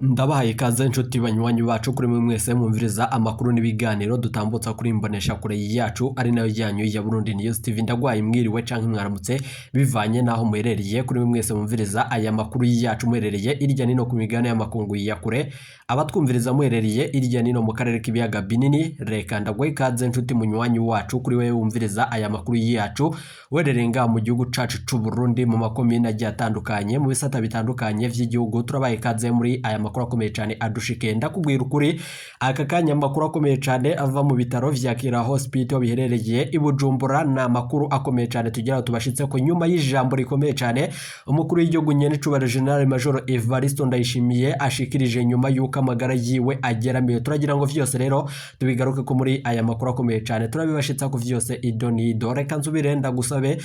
Ndabahaye ikaze nshuti banywanyi bacu, kuri mwe mwese mwumviriza amakuru n'ibiganiro dutambutsa kuri imbonesha kure yacu, ari nayo yanyu ya Burundi News TV. Ndagwaye mwiriwe canke mwaramutse, bivanye naho muherereye. Kuri mwe mwese mwumviriza aya makuru yacu muherereye irya nino ku migabane y'amakungu ya kure, abatwumviriza muherereye irya nino mu karere k'ibiyaga binini, reka ndagwaye ikaze nshuti munywanyi wacu. Kuri wewe wumviriza aya makuru yacu uherereye ngaha mu gihugu cacu c'u Burundi, mu makomine agiye atandukanye, mu bisata bitandukanye vy'igihugu, turabaye ikaze muri aya makuru akomeye cyane adushike. Ndakubwira ukuri, aka kanya amakuru akomeye cyane ava mu bitaro vya Kira Hospital biherereye i Bujumbura ni amakuru akomeye cyane tugira tubashitse ko nyuma y'ijambo rikomeye cyane umukuru w'igihugu nyen'icubahiro General Major Evariste Ndayishimiye ashikirije nyuma y'uko amagara yiwe ageramiwe. Turagira ngo vyose rero tubigaruke ko muri aya makuru akomeye cyane, turabibashitsa ko vyose ido nido. Reka nsubire ndagusabe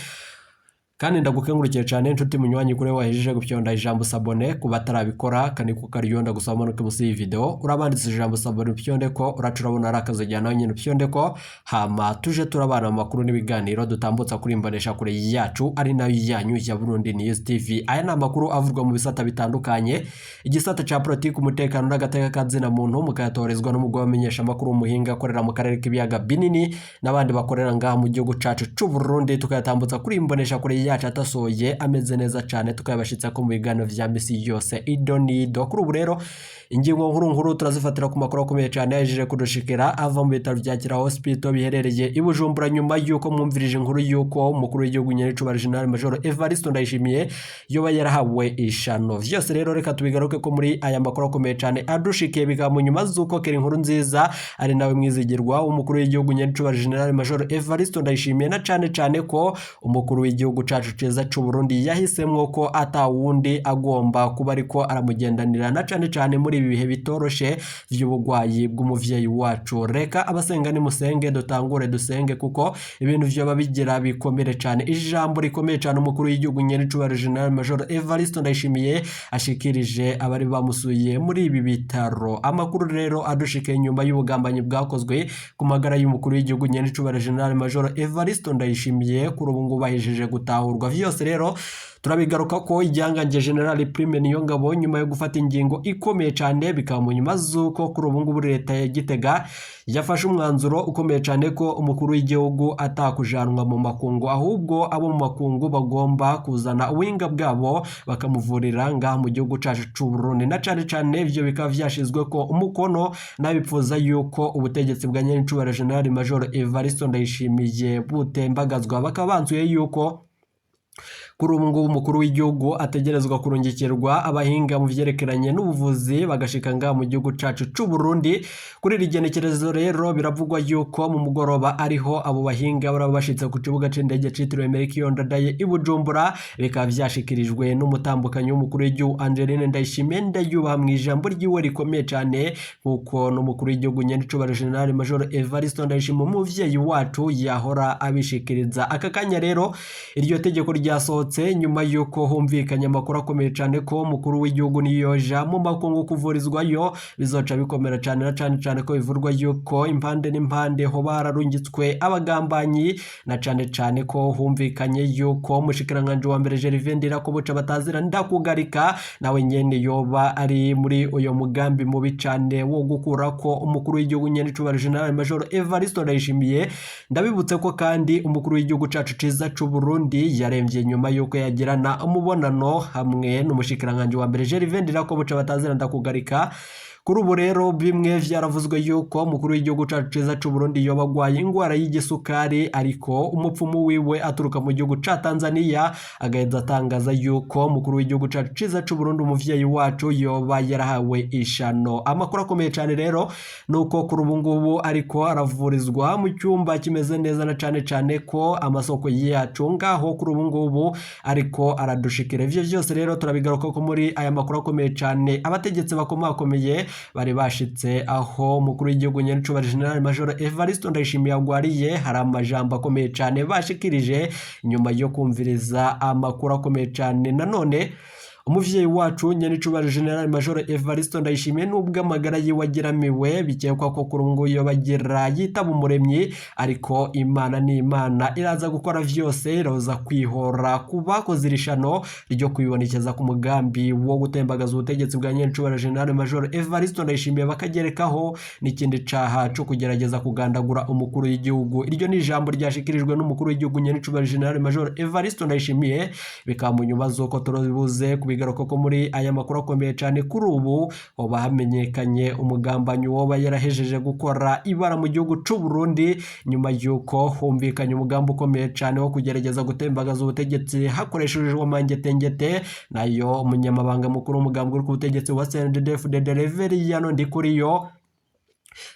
kandi ndagukengurukiye cyane, inshuti munywanyi, kuri wahejeje gupyonda ijambo s'abonner. Ku batarabikora, kani ku karyo ndagusaba manuke munsi y'iyi video, urabanditse ijambo s'abonner, upyonde ko uraca urabona ari akazajya nawe nyine upyonde ko, hama tuje turabana mu makuru n'ibiganiro dutambutsa kuri imbonesha kure yacu, ari nayo yanyu ya Burundi News TV. Aya ni amakuru avugwa mu bisata bitandukanye, igisata ca politiki, umutekano n'agateka kazina muntu, mukayatorezwa n'umugwi w'abamenyesha amakuru w'umuhinga akorera mu karere k'ibiyaga binini n'abandi bakorera ngaha mu gihugu cacu c'u Burundi, tukayatambutsa kuri imbonesha kure yacu atasoye, ameze neza cyane, tukayabashitsa ko mu biganiro vya misi yose ido nido. Kuri ubu rero ingingo nkuru nkuru turazifatira ku makuru akomeye cyane yajeje kudushikira ava mu bitaro vya Kira Hospital biherereye i Bujumbura, nyuma y'uko mwumvirije inkuru y'uko umukuru w'igihugu nyen'icubahiro General Major Evariste Ndayishimiye yoba yarahawe ishano. Vyose rero reka tubigaruke ko muri aya makuru akomeye cyane adushikiye, bikaba mu nyuma z'uko kera inkuru nziza ari nawe mwizigirwa umukuru w'igihugu nyen'icubahiro General Major Evariste Ndayishimiye, na cane cane ko umukuru w'igihugu cacu ciza c'u Burundi yahisemwo ko atawundi agomba kuba ariko aramugendanira, na cane cane muri ibi bihe bitoroshe vy'ubugwayi bw'umuvyeyi wacu. Reka abasenga nimusenge, dutangure dusenge, kuko ibintu vyoba bigira bikomere cane. Ijambo rikomeye cane umukuru w'igihugu nyen'icubahiro General Major Evariste Ndayishimiye ashikirije abari bamusuye muri ibi bitaro. Amakuru rero adushike nyuma y'ubugambanyi bwakozwe ku magara y'umukuru w'igihugu nyen'icubahiro General Major Evariste Ndayishimiye, kuri ubu ngubu bahejeje gutahurwa. Vyose rero turabigaruka ko igihangange General Prime Niyongabo nyuma yo gufata ingingo ikomeye cyane, bikaba mu nyuma z'uko kuri ubu ngubu leta ya Gitega yafashe umwanzuro ukomeye cyane ko umukuru w'igihugu atakujanwa mu makungu, ahubwo abo mu makungu bagomba kuzana ubuhinga bwabo bakamuvurira ngaha mu gihugu cacu c'u Burundi, na cane cane ivyo bikaba vyashizwe ko umukono n'abipfuza yuko ubutegetsi bwa nyen'icubahiro General Major Evariste Ndayishimiye butembagazwa. Bakaba banzuye yuko kuri ubu ngubu umukuru w'igihugu ategerezwa kurungikirwa abahinga mu vyerekeranye n'ubuvuzi bagashika ngaha mu gihugu cacu c'u Burundi. Kuri iri genekerezo rero biravugwa yuko mu mugoroba ariho abo bahinga baraba bashitse ku kibuga c'indege citiriwe Melchior Ndadaye i Bujumbura. Bikaba vyashikirijwe n'umutambukanyi w'umukuru w'igihugu Angeline Ndayishimiye Ndayubaha mu ijambo ryiwe rikomeye cane, kuko n'umukuru w'igihugu nyen'icubahiro General Major Evariste Ndayishimiye umuvyeyi wacu yahora abishikiriza. Aka kanya rero iryo tegeko ryasohotse nyuma y'uko humvikanye amakuru akomeye cyane ko umukuru w'igihugu niyoja mu makungu kuvurizwayo bizoca bikomera cyane, na cane cane ko bivurwa yuko impande n'impande hoba hararungitswe abagambanyi, na cane cane ko humvikanye yuko umushikiranganji wa mbere Gervais Ndirakobuca batazira ndakugarika nawe nyene yoba ari muri uyo mugambi mubi cane wo gukura ko umukuru w'igihugu nyen'icubahiro General Major Evariste Ndayishimiye. Ndabibutse ko kandi umukuru w'igihugu cacu ciza c'u Burundi yaremvye nyuma yuko yagirana umubonano hamwe n'umushikiranganji wa mbere Gervais Ndirakobuca batazira ndakugarika. Kuri ubu rero bimwe vyaravuzwe yuko umukuru w'igihugu cacu ciza c'u Burundi yoba agwaye ingwara y'igisukari, ariko umupfumu wiwe aturuka mu gihugu ca Tanzania agaheza atangaza yuko umukuru w'igihugu cacu ciza c'u Burundi umuvyeyi wacu yoba yarahawe ishano. Amakuru akomeye cane rero nuko kuri ubu ngubu ariko aravurizwa mu cyumba kimeze neza, na cane cane ko amasoko yacu ngaho kuri ubu ngubu ariko aradushikira. Ivyo vyose rero turabigaruka ko muri aya makuru akomeye cane. Abategetsi bakomakomeye bari bashitse aho umukuru w'igihugu nyen'icubahiro General Major Evariste Ndayishimiye agwariye, hari amajambo akomeye cane bashikirije nyuma yo kumviriza amakuru akomeye cane. Nanone Umuvyeyi wacu nyenicubahiro General Major Evaristo Ndayishimiye, nubwo amagara yiwe ageramiwe, bikekwa ko kuri ubu ngubu yoba agira yitaba Umuremyi, ariko Imana ni Imana, iraza gukora vyose, iraza kwihora ku bakoze irishano ryo kwibonekeza ku mugambi wo gutembagaza ubutegetsi bwa nyenicubahiro General Major Evaristo Ndayishimiye, bakagerekaho n'ikindi caha co kugerageza kugandagura umukuru w'igihugu. Iryo ni ijambo ryashikirijwe n'umukuru w'igihugu nyenicubahiro General Major Evaristo Ndayishimiye, bikaba mu nyuma z'uko turabuze kubigaruka ko muri aya makuru akomeye cyane. Kuri ubu hoba hamenyekanye umugambanyi woba yarahejeje gukora ibara mu gihugu c'u Burundi, nyuma y'uko humvikanye umugambi ukomeye cyane wo kugerageza gutembagaza ubutegetsi hakoreshejwe amangetengete, nayo umunyamabanga mukuru w'umugambi uri ku butegetsi wa CNDD-FDD, Reveriyano Ndikuriyo,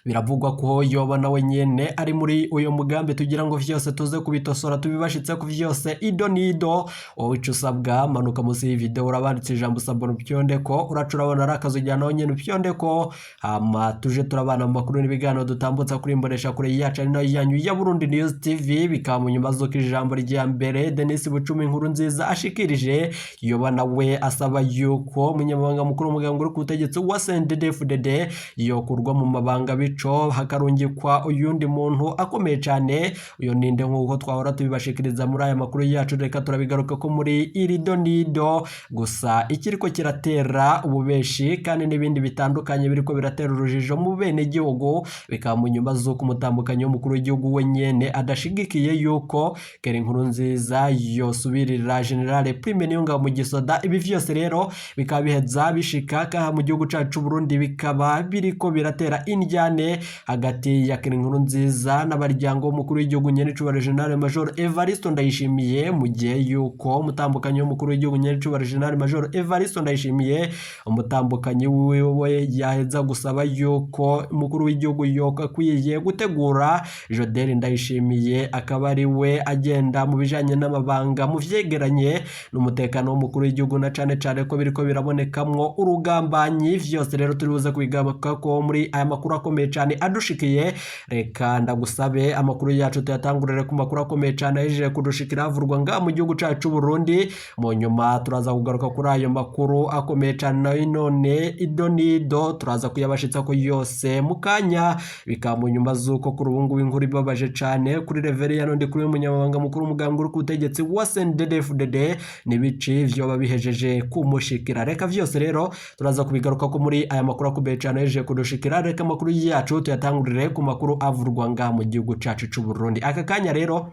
biravugwa ko yoba nawe nyene ari muri uyo mugambi. Tugira ngo vyose tuze kubitosora, tubibashitse ku vyose ido nido. Wowe ico usabwa, manuka munsi y'ivideo, urabanditse ijambo s'abonner, upyondeko, uraca urabona ari akazu ujyana nyene, upyondeko, hama tuje turabana mu makuru n'ibiganiro dutambutsa kuri imbonesha kure yacu, ari nayo yanyu ya Burundi News TV. Bikaba mu nyuma z'uko ijambo rya mbere Denis Bucumi inkuru nziza ashikirije, yoba nawe asaba yuko umunyamabanga mukuru w'umugambi uri ku butegetsi wa CNDD-FDD yokurwa mu mabanga, bico hakarungikwa uyundi muntu akomeye cyane. Uyo ninde? Nk'uko twahora tubibashikiriza muri aya makuru yacu, reka turabigaruka ko muri iri donido. Gusa ikiriko kiratera ububeshi kandi n'ibindi bitandukanye biriko biratera urujijo mu bene gihugu, bikaba mu nyuma z'uko umutambukanyi w'umukuru w'igihugu we nyene adashigikiye yuko Kera inkuru nziza yosubirira General Prime Niyongabo mu gisoda. Ibi vyose rero bikaba biheza bishika kaha mu gihugu cacu Burundi, bikaba biriko biratera indyane hagati ya Kera inkuru nziza n'abaryango w'umukuru w'igihugu nyenicubahiro General Major Evaristo Ndayishimiye, mu gihe yuko umutambukanyi w'umukuru w'igihugu nyenicubahiro General Major Evaristo Ndayishimiye, umutambukanyi wiwe yaheza gusaba yuko umukuru w'igihugu yoka akwiye gutegura Jodel Ndayishimiye, akaba ari we agenda mu bijanye n'amabanga mu vyegeranye n'umutekano w'umukuru w'igihugu, na cane cane ko biriko birabonekamwo urugambanyi. Vyose rero turi buze kubigaruka ko muri aya makuru akomeye cane adushikiye. Reka ndagusabe, amakuru yacu tuyatangurire ku makuru akomeye cane ahejeje kudushikira havurwa ngaha mu gihugu cacu Burundi. Mu nyuma turaza kugaruka kuri ayo makuru akomeye cane nayo none idonido, turaza kuyabashitsa ko yose mu kanya. Bikaba mu nyuma z'uko kuri ubu ngubu inkuru ibabaje cane kuri Reveriyano Ndikuriyo, umunyamabanga mukuru w'umugambi uri ku butegetsi wa CNDD-FDD, n'ibici vyoba bihejeje kumushikira. Reka vyose rero turaza kubigaruka ko muri aya makuru akomeye cane ahejeje kudushikira. Reka amakuru yacu tuyatangurire ku makuru avurwa ngaha mu gihugu cacu c'u Burundi aka kanya. Rero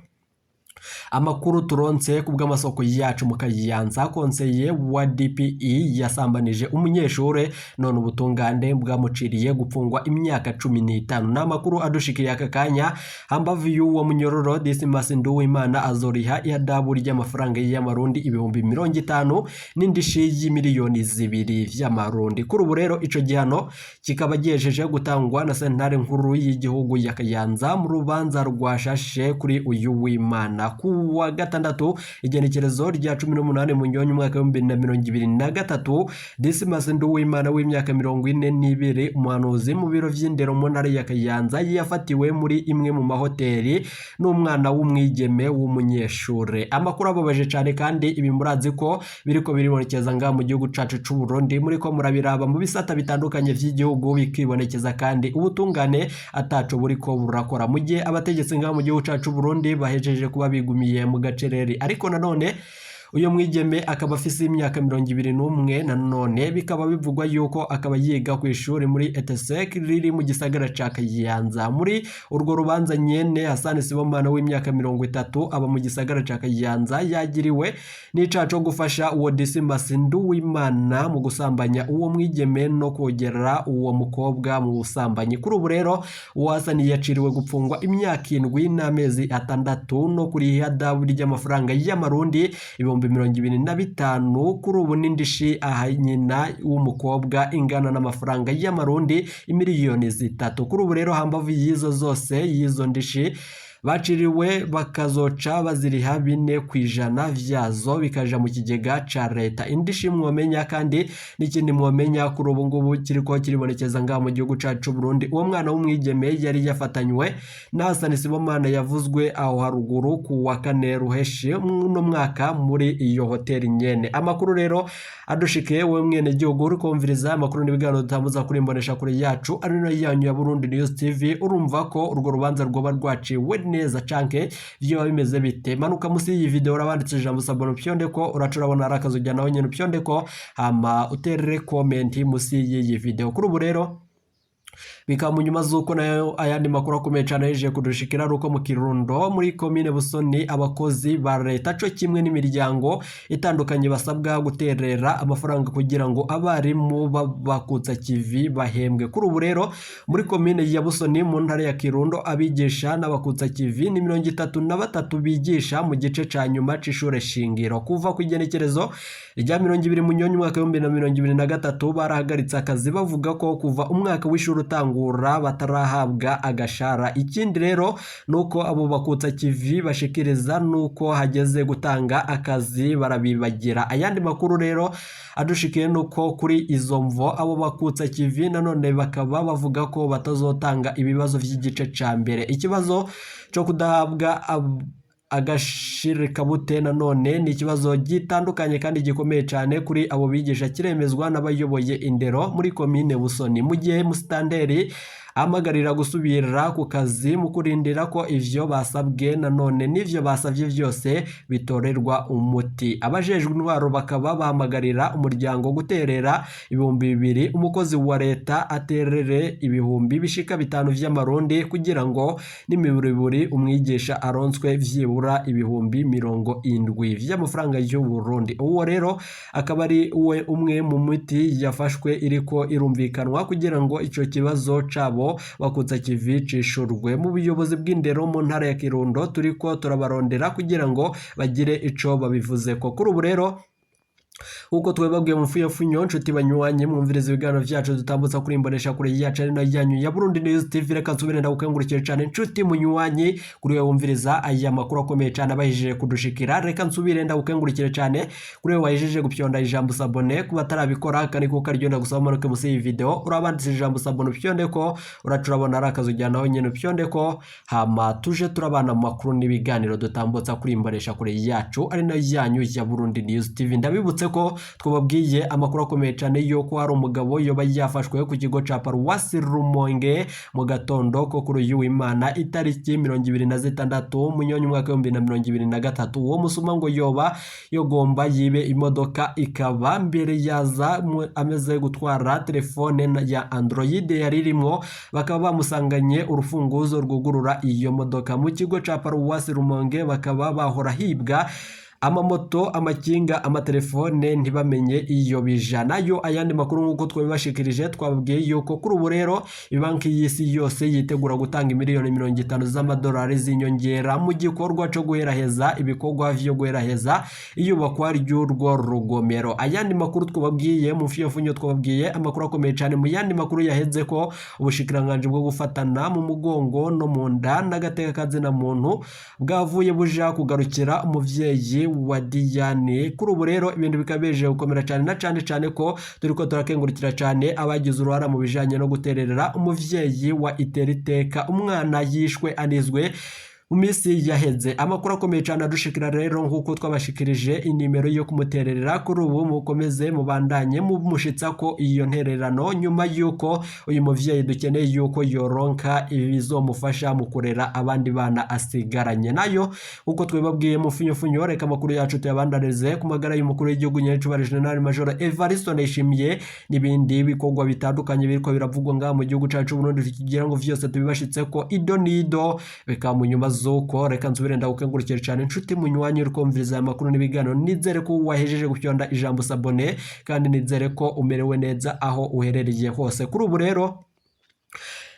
amakuru turonse ku bw'amasoko yacu mu Kayanza, konseye wa DPE yasambanije umunyeshure, none ubutungane bwamuciriye gupfungwa imyaka 15. Ni amakuru adushikiye aka kanya. Hambavu y'uwo munyororo, Dismas Nduwimana azoriha ihadabu ry'amafaranga y'amarundi 50,000 n'indishi y'imiliyoni 2 vy'amarundi. Kuri ubu rero ico gihano kikaba gihejeje gutangwa na sentare nkuru y'igihugu ya Kayanza mu rubanza rwashashe kuri uyu w'Imana ku wa gatandatu, igenekerezo rya 18 Munyonyo umwaka w'2023. Dismas Nduwimana w'imyaka 42, umuhanuzi mu biro vy'indero mu ntara ya Kayanza, yafatiwe muri imwe mu mahoteli n'umwana w'umwigeme w'umunyeshure. Amakuru ababaje cane, kandi ibi murazi ko biriko biribonekeza ngaha mu gihugu cacu c'u Burundi, muriko murabiraba mu bisata bitandukanye vy'igihugu bikibonekeza, kandi ubutungane ataco buriko burakora, mu gihe abategetsi ngaha mu gihugu cacu c'u Burundi bahejeje kuba bigumiye mu gacereri. Ariko nanone uyu mwigeme akaba afise imyaka 21, nanone bikaba bivugwa yuko akaba yiga ku ishuri muri ETSEC riri mu gisagara ca Kayanza. Muri urwo rubanza nyene, Hassan Sibomana w'imyaka 30 aba mu gisagara ca Kayanza yagiriwe n'icaha co gufasha uwo Dismas Nduwimana mu gusambanya uwo mwigeme no kogera uwo mukobwa mu busambanyi. Kuri ubu rero uwo Hassan yaciriwe gupfungwa imyaka 7 n'amezi 6 no kuriha ihadabu ry'amafaranga y'amarundi 25,000, kuri ubu n'indishi aha nyina w'umukobwa ingana n'amafaranga y'amarundi imiliyoni 3. Kuri ubu rero hambavu y'izo zose, y'izo ndishi Baciriwe bakazoca baziriha 4% vyazo bikaja mu kigega ca leta. Indishi mwomenya kandi n'ikindi mwomenya kuri ubu ngubu kiriko kiribonekeza ngaha mu gihugu cacu Burundi, uwo mwana w'umwigeme yari yafatanywe na Hassan Sibomana yavuzwe aho haruguru ku wa kane ruheshi uno mwaka muri iyo hoteli nyene. Amakuru rero adushikiye wowe mwene gihugu uri kumviriza amakuru n'ibiganiro dutambuza kuri imbonesha kure yacu ari nayo yanyu ya Burundi News TV, urumva ko urwo rubanza rwoba rwaciwe neza canke vyoba bimeze bite? Manuka musi y'iyi video urabanditse ijambo s'abonner, upyonde ko uraca urabona ari akazu nawe nyene upyonde ko, hama uterere comment musi y'iyi video. Kuri ubu rero bikaba mu nyuma z'uko nayo ayandi makuru akomeye cyane yaje kudushikira ari uko mu Kirundo muri komine Busoni abakozi ba leta co kimwe n'imiryango itandukanye basabwa guterera amafaranga kugira ngo abarimu b'abakutsa kivi bahembwe. Kuri ubu rero muri komine ya Busoni mu ntara ya Kirundo abigisha n'abakutsa kivi ni 33 bigisha mu gice ca nyuma c'ishure shingiro. Kuva ku igenekerezo rya 20 Munyonyo umwaka w'2023 barahagaritse akazi, bavuga ko kuva umwaka w'ishuri utangura batarahabwa agashara. Ikindi rero nuko abo bakutsa kivi bashikiriza nuko hageze gutanga akazi barabibagira. Ayandi makuru rero adushikiye nuko kuri izo mvo abo bakutsa kivi nanone bakaba bavuga ko batazotanga ibibazo vy'igice ca mbere. Ikibazo cyo kudahabwa agashirikabute nanone ni ikibazo gitandukanye kandi gikomeye cyane kuri abo bigisha, kiremezwa n'abayoboye indero muri komine Busoni, mu gihe musitanteri ahamagarira gusubira ku kazi mu kurindira ko ivyo basabwe nanone n'ivyo basavye vyose bitorerwa umuti. Abajejwe intwaro bakaba bahamagarira umuryango guterera 2000, umukozi wa leta aterere ibihumbi bishika 5 vy'amarundi kugira ngo n'imiburiburi umwigisha aronswe vyibura 70,000 vy'amafaranga y'u Burundi. Uwo rero akaba ari we umwe mu miti yafashwe iriko irumvikanwa kugira ngo ico kibazo cabo bakutsa kivi cishurwe. Mu buyobozi bw'indero mu ntara ya Kirundo turiko turabarondera kugira ngo bagire ico babivuzeko. Kuri ubu rero uko twebabwiye mu mfuyafunyo, nshuti banywanyi mwumviriza ibiganiro vyacu dutambutsa kuri imbonesha kure yacu ari nayo yanyu ya Burundi News TV, reka nsubire ndagukengurukire cane nshuti munywanyi kuri wewe wumviriza aya makuru akomeye cane abahejije kudushikira. Reka nsubire ndagukengurukire cane kuri wewe wahejeje gupyonda ijambo s'abonner. Kuba atarabikora kandi kuko karyo ndagusaba umanuke musi y'iyi video urabanditse ijambo s'abonner upyonde ko uraca urabona ari akazu nawe nyene upyonde ko, hama tuje turabana mu makuru n'ibiganiro dutambutsa kuri imbonesha kure yacu ari nayo yanyu ya Burundi News TV. Ndabibutse ko twababwiye amakuru akomeye cyane yuko hari umugabo yoba yafashwe ku kigo ca Paruwasi Rumonge mu gatondo ko kuri uyu w'Imana itariki 26 Munyonyo umwaka w'2023. Uwo musuma ngo yoba yogomba yibe imodoka, ikaba mbere yaza ameze gutwara telefone ya Android yari irimo, bakaba bamusanganye urufunguzo rwugurura iyo modoka. Mu kigo ca Paruwasi Rumonge bakaba bahora hibwa amamoto, amakinga, amatelefone ntibamenye iyo bija. Nayo ayandi makuru nk'uko twabibashikirije twababwiye yuko kuri ubu rero banki y'isi yose yitegura gutanga miliyoni 50 z'amadolari z'inyongera mu gikorwa cyo guheraheza ibikorwa vyo guheraheza iyubakwa ry'urwo rugomero. Ayandi makuru twababwiye mu mfuyafunyo, twababwiye amakuru akomeye cyane mu yandi makuru yaheze ko ubushikiranganji bwo gufatana mu mugongo no mu nda n'agateka kazina muntu bwavuye buja kugarukira umuvyeyi wa Diane. Kuri ubu rero ibintu bikabeje gukomera cyane na cyane cyane ko turiko turakengurukira cyane abagize uruhara mu bijanye no gutererera umuvyeyi wa Iteriteka, umwana yishwe anizwe mu minsi yaheze. Amakuru akomeye cyane adushikira rero nk'uko twabashikirije inimero yo kumutererera, kuri ubu mukomeze mubandanye mumushitsa ko iyo ntererano nyuma y'uko uyu muvyeyi dukeneye yuko yoronka ibizomufasha mu kurera abandi bana asigaranye. Nayo uko twebabwiye mu funyofunyo, reka amakuru yacu tuyabandanize ku magara y'umukuru w'igihugu nyirinshubahiro General Major Evariste Ndayishimiye n'ibindi bikorwa bitandukanye biriko biravugwa ngaha mu gihugu cacu Burundi, kugira ngo vyose tubibashitse ko ido nido. Bikaba mu nyuma zuko reka nsubire ndagukengurukire cyane nshuti munywanyi uri kumviriza aya makuru n'ibiganiro, nizere ko wahejeje gupyonda ijambo s'abonner kandi nizere ko umerewe neza aho uherereye hose. Kuri ubu rero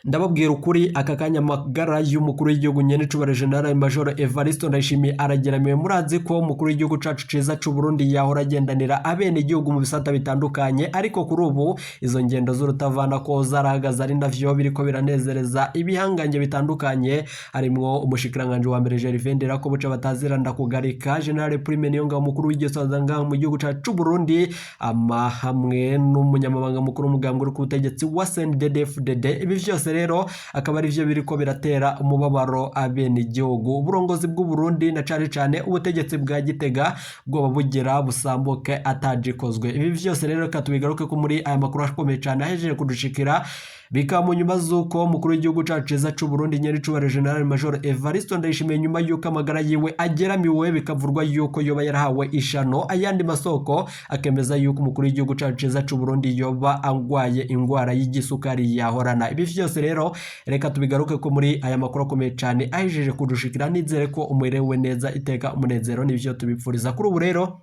Ndababwira ukuri, aka kanya amagara y'umukuru w'igihugu nyen'icubahiro General Major Evariste Ndayishimiye arageramiwe. Murazi ko umukuru w'igihugu cacu ciza c'u Burundi yahora agendanira abene igihugu mu bisata bitandukanye, ariko kuri ubu izo ngendo z'urutavana ko zarahagaze, ari navyo biriko biranezereza ibihangange bitandukanye, harimwo umushikiranganje wa mbere Gervais Ndirakobuca bataziranda kugarika, General Prime Niyongabo umukuru w'igisoza ngaha mu gihugu cacu c'u Burundi, ama hamwe n'umunyamabanga mukuru w'umugambwe uri ku butegetsi wa CNDD-FDD. Ibi vyose rero akaba ari vyo biriko biratera umubabaro abene igihugu. Uburongozi bw'u Burundi na cane cane ubutegetsi bwa Gitega bwoba bugira busambuke atajikozwe. Ibi vyose rero reka tubigaruke ko muri aya makuru akomeye cane ahejeje kudushikira, bikaba mu nyuma z'uko umukuru w'igihugu cacu ciza c'u Burundi nyen'icubahiro General Major Evariste Ndayishimiye, nyuma y'uko amagara yiwe ageramiwe, bikavurwa yuko yoba yarahawe ishano, ayandi masoko akemeza yuko umukuru w'igihugu cacu ciza c'u Burundi yoba agwaye ingwara y'igisukari yahorana. Ibi vyose rero reka tubigaruke ko muri aya makuru akomeye cane ahejeje kudushikira. Nizere ko umurewe neza, iteka umunezero nivyo tubipfuriza. Kuri ubu rero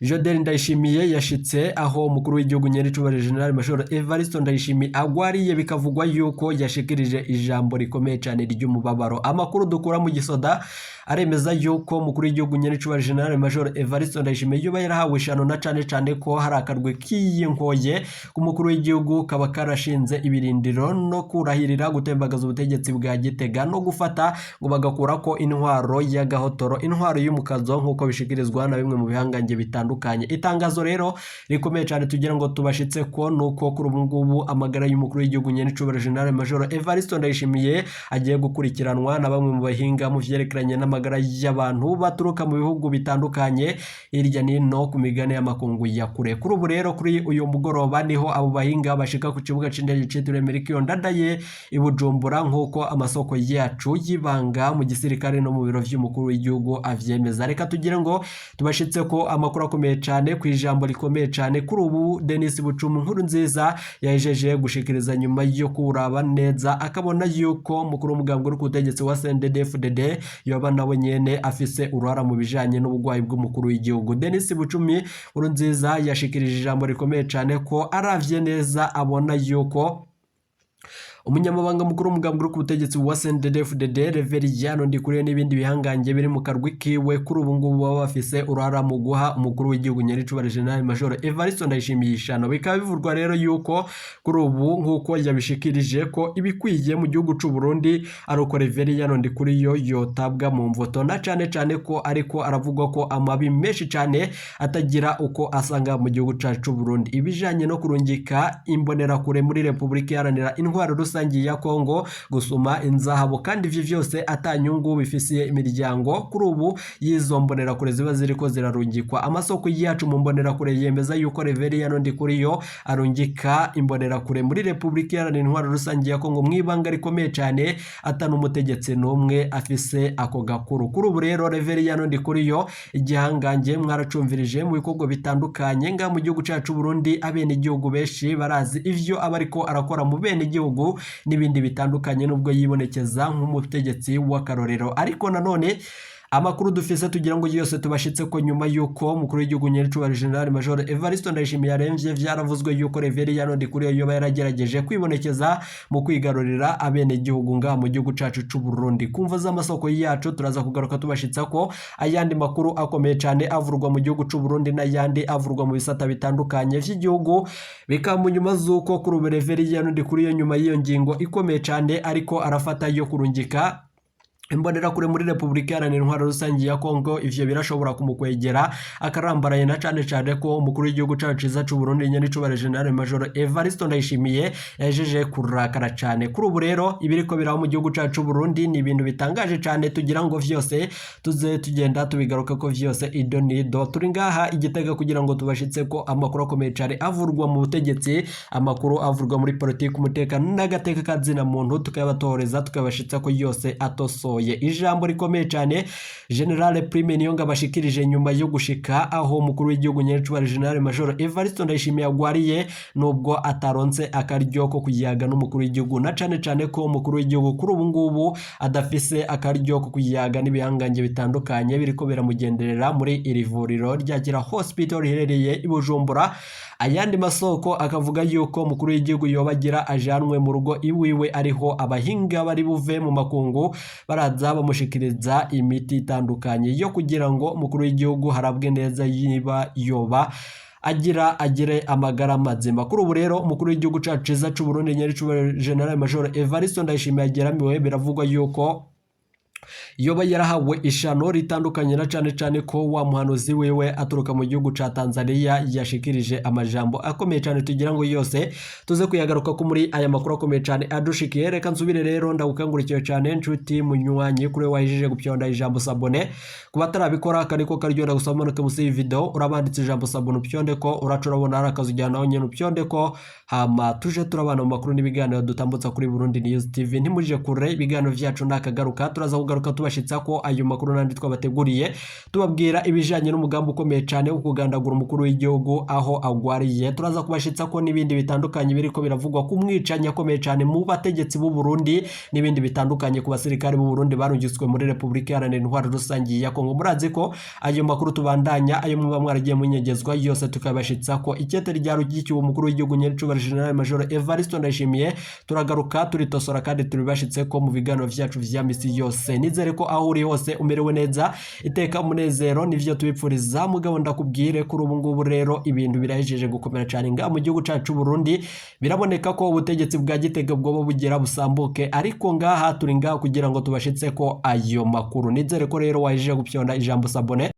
Jodel Ndayishimiye yashitse aho umukuru w'igihugu nyen'icubahiro General Major Evariste Ndayishimiye agwariye, bikavugwa yuko yashikirije ijambo rikomeye cyane ry'umubabaro. Amakuru dukura mu gisoda aremeza yuko umukuru w'igihugu nyen'icubahiro General Major Evariste Ndayishimiye yoba yarahawe ishano, na cane cane ko hari akarwi kiyinkoye ku mukuru w'igihugu kaba karashinze ibirindiro no kurahirira gutembagaza ubutegetsi bwa Gitega no gufata ngo bagakura ko intwaro y'agahotoro, intwaro y'umukazo, nk'uko bishikirizwa na bimwe mu bihangange bitandukanye. Itangazo rero rikomeye cyane tugira ngo tubashitse ko nuko kuri ubu ngubu amagara y'umukuru w'igihugu nyen'icubahiro General Major Evariste Ndayishimiye agiye gukurikiranwa na bamwe mu bahinga mu vyerekeranye n'amagara y'abantu baturuka mu bihugu bitandukanye hirya n'ino ku migabane y'amakungu ya kure. Kuri ubu rero, kuri uyu mugoroba niho abo bahinga bashika ku kibuga c'indege citiriwe Melchior Ndadaye i Bujumbura, nk'uko amasoko yacu y'ibanga mu gisirikare no mu biro vy'umukuru w'igihugu avyemeza. Reka tugire ngo tubashitse ko amakuru akomeye cyane ku ijambo rikomeye cyane kuri ubu Denis Bucumu nkuru nziza yahejeje gushikiriza, nyuma yo kuraba neza akabona yuko mukuru w'umugambwe uri ku butegetsi wa CNDD-FDD yoba nawe nyene afise uruhara mu bijanye n'ubugwayi bw'umukuru w'igihugu. Denis Bucumi nkuru nziza yashikirije ijambo rikomeye cyane ko aravye neza abona yuko umunyamabanga mukuru w'umugambwe uri ku butegetsi wa CNDD-FDD Reveriyano Ndikuriyo n'ibindi bihangange biri mu karwi kiwe kuri ubu ngubu baba bafise uruhara mu guha umukuru w'igihugu nyen'icubahiro General Major Evariste Ndayishimiye ishano. Bikaba bivurwa rero yuko kuri ubu, nk'uko yabishikirije, ko ibikwiye mu gihugu c'u Burundi ari uko Reveriyano Ndikuriyo yotabwa mu mvoto, na cane cane ko ariko aravugwa ko amabi menshi cane atagira uko asanga mu gihugu cacu c'u Burundi, ibijanye no kurungika imbonerakure muri Repubulika Iharanira Intwaro Rusange ya Kongo gusuma inzahabu, kandi ivyo vyose atanyungu bifisiye imiryango kuri ubu y'izo mbonerakure ziba ziriko zirarungikwa. Amasoko yacu mu mbonerakure yemeza yuko Reveriyano Ndikuriyo arungika imbonerakure muri Repubulika Iharanira Intwaro Rusange ya Kongo mw'ibanga rikomeye cane, atari umutegetsi n'umwe afise ako gakuru. Kuri ubu rero Reveriyano Ndikuriyo igihangange mwaracumvirije mu bikorwa bitandukanye nga mu gihugu cacu Burundi, abene igihugu benshi barazi ivyo aba ariko arakora mu bene igihugu n'ibindi bitandukanye, nubwo yibonekeza nk'umutegetsi w'akarorero. Ariko nanone amakuru dufise tugira ngo yose tubashitse ko nyuma yuko umukuru w'igihugu nyen'icubahiro General Major Evariste Ndayishimiye yaremvye, vyaravuzwe yuko Reveriyano Ndikuriyo yoba yaragerageje kwibonekeza mu kwigarurira abene gihugu ngaha mu gihugu cacu c'u Burundi. Kumva z'amasoko yacu turaza kugaruka tubashitsa ko ayandi makuru akomeye cane avurwa mu gihugu c'u Burundi n'ayandi avurwa mu bisata bitandukanye vy'igihugu. Bikaba mu nyuma z'uko kuri ubu Reveriyano Ndikuriyo, nyuma y'iyo ngingo ikomeye cane ariko arafata yo kurungika imbonerakure muri Repubulika Iharanira Intwaro Rusange ya Kongo, ivyo birashobora kumukwegera akarambaraye, na cane cane ko umukuru w'igihugu cacu ciza c'u Burundi nyen'icubahiro General Major Evariste Ndayishimiye yajeje kurakara cane. Kuri ubu rero ibiriko biraba mu gihugu cacu c'u Burundi ni ibintu bitangaje cane, tugira ngo vyose tuze tugenda tubigaruka ko vyose ido nido. Turi ngaha igitega kugira ngo tubashitse ko amakuru akomeye cane avurwa mu butegetsi, amakuru avurwa muri politiki, umutekano n'agateka kazina muntu, tukayabatoreza tukabashitsa ko yose atosoye. Yasohoye ijambo rikomeye cyane General Prime Niyongabo ashikirije nyuma yo gushika aho umukuru w'igihugu nyerecubahiro General Major Evariste Ndayishimiye agwariye, nubwo ataronse akaryo ko kuyaga n'umukuru w'igihugu, na cane cane ko umukuru w'igihugu kuri ubu ngubu adafise akaryo ko kuyaga n'ibihangange bitandukanye biriko biramugenderera muri iri vuriro rya Kira Hospital riherereye i Bujumbura. Ayandi masoko akavuga yuko umukuru w'igihugu yoba agira ajanwe mu rugo iwiwe, ariho abahinga bari buve mu makungu baraza bamushikiriza imiti itandukanye yo kugira ngo umukuru w'igihugu harabwe neza yiba yoba agira agire amagara mazima. Kuri ubu rero umukuru w'igihugu cacu ciza c'u Burundi nyaricubahiro General Major Evariste Ndayishimiye ageramiwe. Biravugwa yuko yoba yarahawe ishano ritandukanye, na cane cane ko wa muhanuzi wiwe aturuka mu gihugu ca Tanzania yashikirije amajambo akomeye cane, tugira ngo yose tuze kuyagaruka ko muri aya makuru akomeye cane adushikiye. Reka nsubire rero ndagukangurikiye cane, nshuti munywanyi, kuri wahijije gupyonda ijambo s'abonner. Ku batarabikora, akariko karyo ndagusaba umanuke musi y'iyi video, urabanditse ijambo s'abonner, upyonde ko uraca urabona hari akazu ujyana naho nyene, upyonde ko, hama tuje turabana mu makuru n'ibiganiro dutambutsa kuri Burundi News TV. Ntimuje kure, ibiganiro vyacu nakagaruka, turaza kugaruka tubashitsa ko ayo makuru nandi twabateguriye, tubabwira ibijanye n'umugambi ukomeye cyane wo kugandagura umukuru w'igihugu aho agwariye. Turaza kubashitsa ko n'ibindi bitandukanye biriko biravugwa ku mwicanyi akomeye cyane mu bategetsi b'u Burundi, n'ibindi bitandukanye ku basirikare b'u Burundi barungitswe muri Republika Iharanira Intwaro Rusangi ya Kongo. Murazi ko ayo makuru tubandanya, ayo muba mwaragiye munyegezwa yose tukabashitsa ko. Ikete rya rugikiwe umukuru w'igihugu nyaricubahiro General Major Evariste Ndayishimiye, turagaruka turitosora kandi turibashitse ko mu biganiro vyacu vya misi yose. Nizere ko aho uri hose umerewe neza, iteka umunezero nivyo tubipfuriza. Mugabo ndakubwire, kuri ubu ngubu rero ibintu birahejeje gukomera cyane nga mu gihugu cacu Burundi. Biraboneka ko ubutegetsi bwa Gitega bwoba bugira busambuke, ariko ngaha turi ngaha kugira ngo tubashitse ko ayo makuru. Nizere ko rero wahejeje gupyonda ijambo s'abonner.